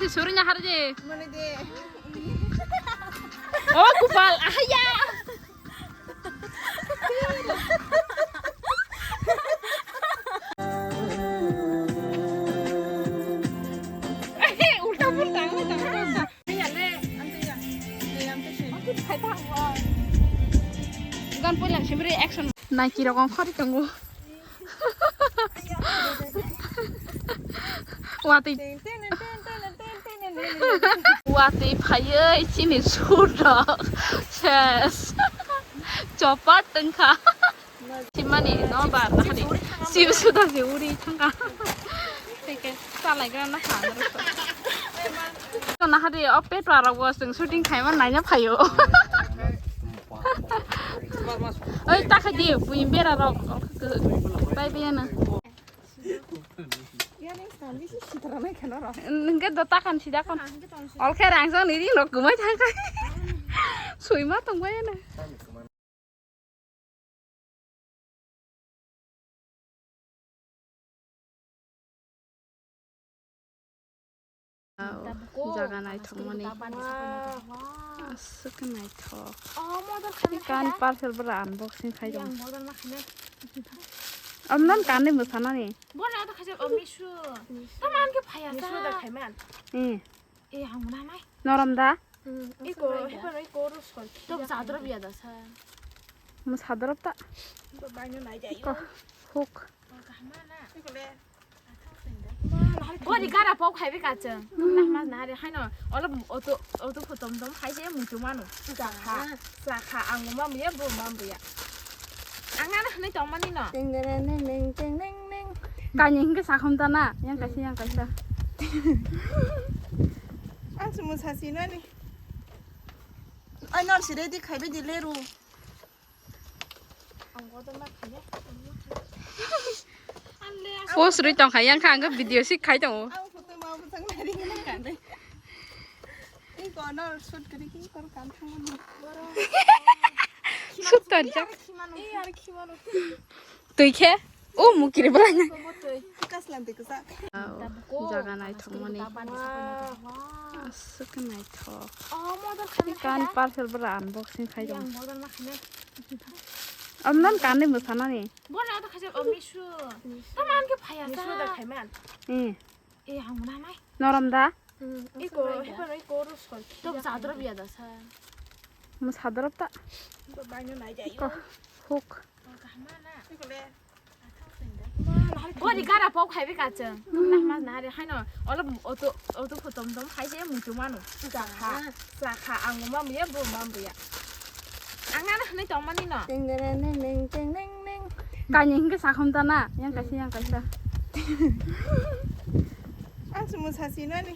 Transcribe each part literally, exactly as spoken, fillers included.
Suri na harje. Mane de. Oh, kupal. Ahaya. Ulta pulta, ulta pulta. Gan poila simri action. Nike rok ongkhorwi tongo. Watwi. Watwi phaiwi chini sur rok. Ses. Chopat tongkha. Simani no bar na hari. Sibu suda si uri thangka. Teke salai gra na kha. Na hari o petra rok bo chwng shooting khaima naina phaio. Oi ta kha di buin bera rok. Bai be na. Nungke do ta kan sida kan. Ol khe rang jang ni ri rok gumai thangka. Sui ma tong bai na. Wow, jaga naithokmani. Aswk naithok. Kan parcel bwla unboxing khai dong. Amnon kanni mwsanani. Bono ata khaisa o Mishu. Tamo anke phaya sa. Mishu da khaiman. Eh. Eh, ang mwnamai. Norom da? Iko, hiko no iko rus kor. To sadrop ya da sa. Mo sadrop ta. Ko baino nai jai. Ko huk. Ko kahma na. Iko le. Gori gara pok hai be kachang. Nah mas nah re haino. Olo oto oto photom tom hai je mutu manu. Sakha, sakha ang ma muya bo ma muya. Ang nana hwnwi tongmani no. Ting dere ning ning ting ning ning. Kani hingke sakhom ta na, yang kaisa yang kaisa. Ang sumo sasi nani. Ai nor si ready khaibe di leru. Ang godo ma khaiya. Post rwi tong khai yang kha ang video sik khai tongo. Ang photo ma bwsang nari nang kande. Iko no shoot kari ki kor kan thangmani. Shoot tonjak. Twi khe o mukiri bwlai na. Kaslam twi kwchak. Jaga naithokmani. Aswk naithok. Kan parcel bwla unboxing khai dong. Amnon kanni mwsanani. Bono ata khaisa o Mishu. Tamo anke phaya sa. Mishu da khaiman. Eh. Eh, ang mwnamai. Norom da? Iko, hiko no iko rus kor. To sadrop ya da sa. Mo sadrop ta. Ko baino nai jai. Ko huk. Kahma na. Iko le. Gori gara pok hai be kachang. Nah mas nah re haino. Olo oto oto photom tom hai je mutu manu. Sakha, sakha ang ma muya bo ma muya. Ang nana hwnwi tongmani no. Ting dere ning ning ting ning ning. Kani hingke sakhom ta na, yang kaisa yang kaisa. Ang sumo sasi nani.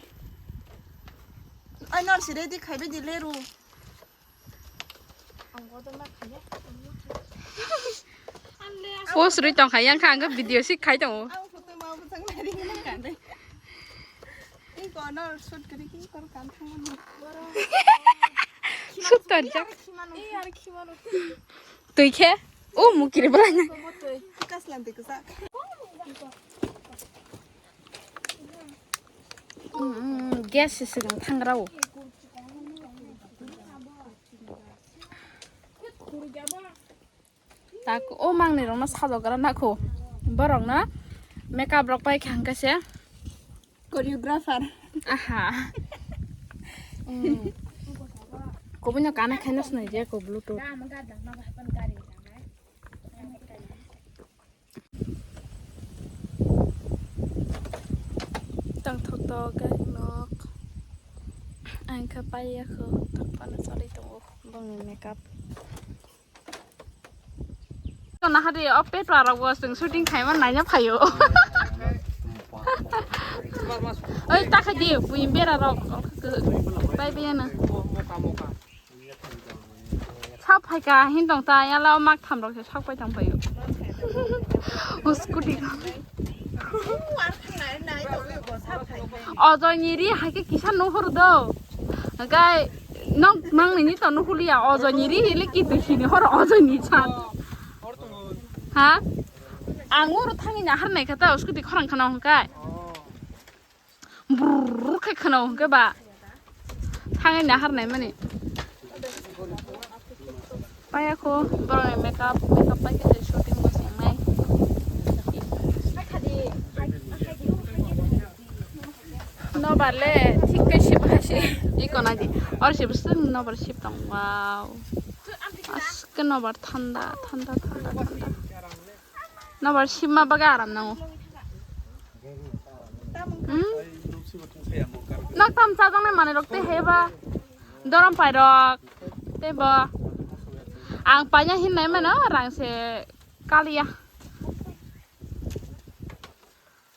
Ai nor si ready khaibe di leru. Ang godo ma khaiya. Post rwi tong khai yang kha ang video sik khai tongo. Ang photo ma bwsang nari nang kande. Iko no shoot kari ki kor kan thangmani. Shoot tonjak. Twi khe o mukiri bwlai na. Kaslam twi kwchak. Gas se swkang thangra o. Tak o mangni rokno sajogra nakho. Borokno makeup rok pai kha hwnkhe se choreographer. Aha. Kubui no kana khaino sinai je ko bluetooth. Tang thok tok gari nok. Ang kha pai ya kho, tak pano choli tongo bongni makeup. Nahari o petra rok bo chwng shooting khaima naina phaio. Oi ta khaidi buin bera rok bai bena. Sap phaika hin tong ta yala o mak tham rok se sak pai tong phaio. O scooty ko. Ojoi ni ri hai khe kisa nuhur do. Gai nok mang ni to nuhulia ojoi ni ri hile ki tu hini hor ojoi ni chan. Ha? Ang oro thangni na har nai kha ta scooty khorang khana hon kai. Brrrr khe khwnao hwnkhe ba. Thangwi nahar naimani. Paya kho borokni makeup, makeup pai khe shooting bo swngnai. Nobar le thik khe sip hai se. Iko nai di. Or sip sung nobar sip tong. Wow. Aske nobar thanda, thanda, thanda, thanda. Nobar sip ma bagwi aram nango. Hmm? Nok tam chajaknai manwi rok tei heba. Dorom pai rok. Tei bo. Ang paina hin nai mano rang se kaliya.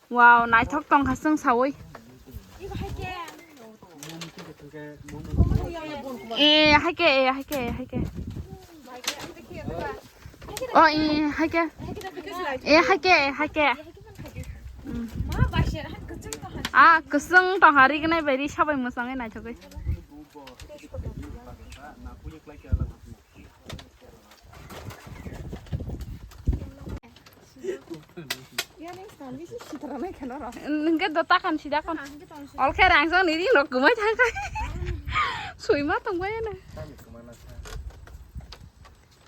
Wow, naithok tongkha chwng saui. Eh, haike, eh, haike, eh, haike. Oh, eh, haike. Eh, haike, eh, haike. Hmm. Ah, kwchwng tongha ri gnai bai ri sabai mwchangwi naithogwi. Hwnkhe do takan sida kon. Olkhe rang jani ri rok kwmai thangkha. Suima tongbai na.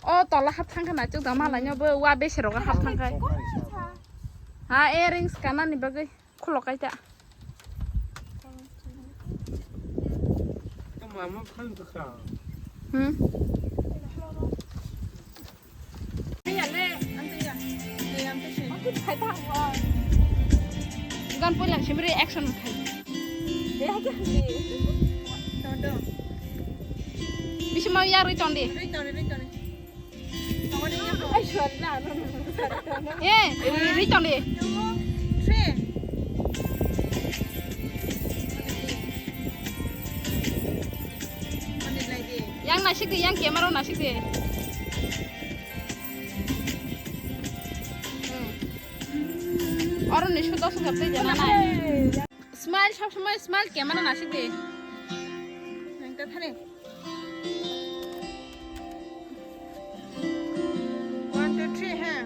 O tola hap thangkha na chuk da malai no bo wa bese rok hap thangkha. Ha earrings kanani bagwi. Khulok kaita. Hmm. Gan pulang sibri action khai. Bisi mau ya rui tondi. Eh, ri tong di. Yang nasik di, yang camera nasik di. Hmm. Oro ni sudo sudo tei jana nai. Smile, sob somoi smile, camera nasik di. Nang ta thani. One, two, three, ha.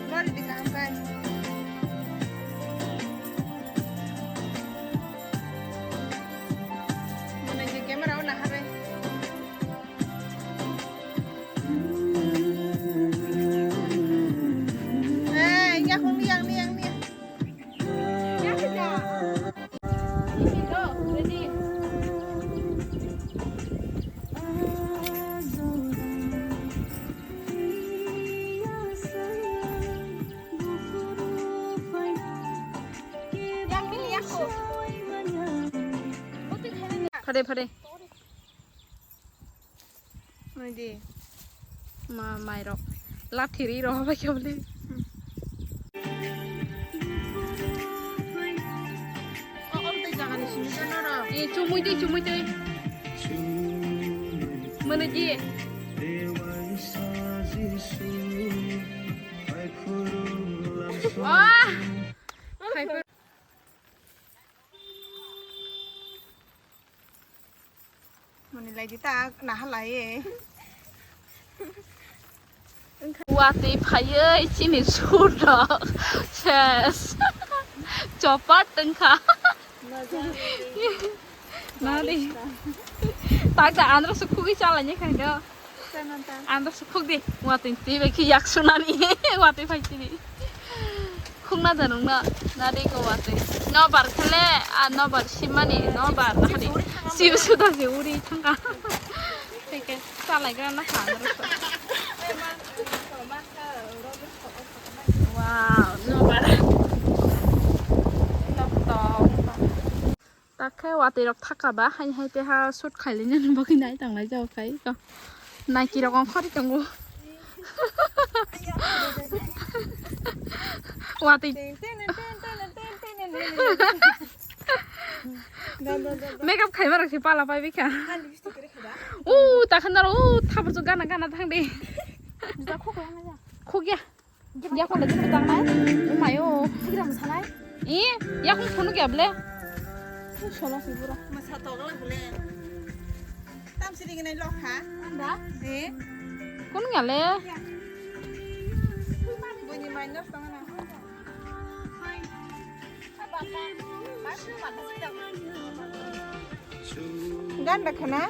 Bari di kaham kai. Mane je camera o nahabai. Eh, yakung ni, yang ni, yang ni. Phade, phade. Nai di. Ma, mairok. Lathi ri rok bai khe bole. O, o tei jaga ni simi jana ro. E, chumui tei, chumui tei. Mane di. Ah! Khai Mani lai di ta naha lai e. Watwi phaiwi chini sur rok ses. Chopat tongkha. Nadi. Tak ta andro su khugwi chalai ni khaino. Ang da sukhuk di, watwi twi bai khe yak sunani, watwi phai chini. Khukna da nungna, na de ko watwi. Nobar khele, a nobar simani, nobar na hari. Sim suda je uri thangka. Teke, salai gra na kha, na ro. Wow, nobar. Tok tok. Takhe watwi rok thaka ba, hai hai te ha shoot khailai nani bagwi nai tanglai jao khai ko. Nike rok ongkhorwi tongo. Watwi. Makeup khaima rok se pala pai bikha. U takhan naro u thabur chu gana gana thang de. Khukya. Yakung le jini tangnai. Umayo. Sigram sanai. I, yakung phunu kya ble? Solo si pura. Masa togla bole. Tam siri gini lokha. Anda? Eh? Kun kya le? Bunyi minus tangan. Ganda khana?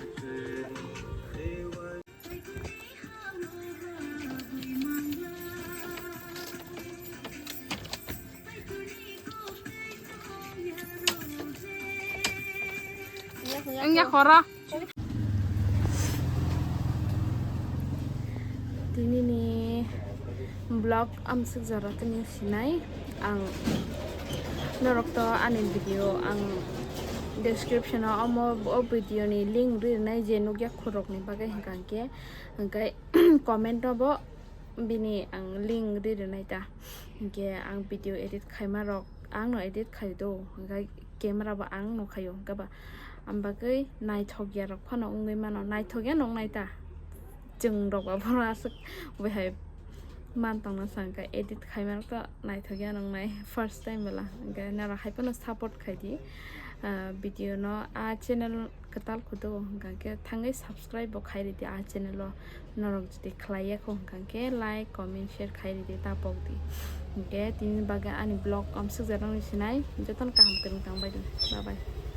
Wngya khoro. Tinini vlog amsuk jora tini sinai ang norok to ani video ang description o omo o video ni link rinai je nukya khorok ni bagwi hwnkha hwnkhe hwnkhe comment o bo bini ang link ri rinai ta hwnkhe ang video edit khaima rok ang no edit khai do hwnkhe camera bo ang no khaio hwnkhe ba ang bagwi naithok ya rok phano wngwi mano naithok ya nong nai ta. Chwng rok ba bono aswk bai hai man tongna sa hwnkhe edit khaima to naithok ya nongnai first time bela hwnkhe norok hai phano support khai di. Ah, video no a channel kwtal kudo hwnkhe thangwi subscribe bo khai ridi a channel o norok jodi khlai ya kho hwnkhe like comment share khai ridi ta pok di hwnkhe tini bagwi ani vlog amsuk jora nw sinai jotono kaham kwrwng tang bai di bye bye.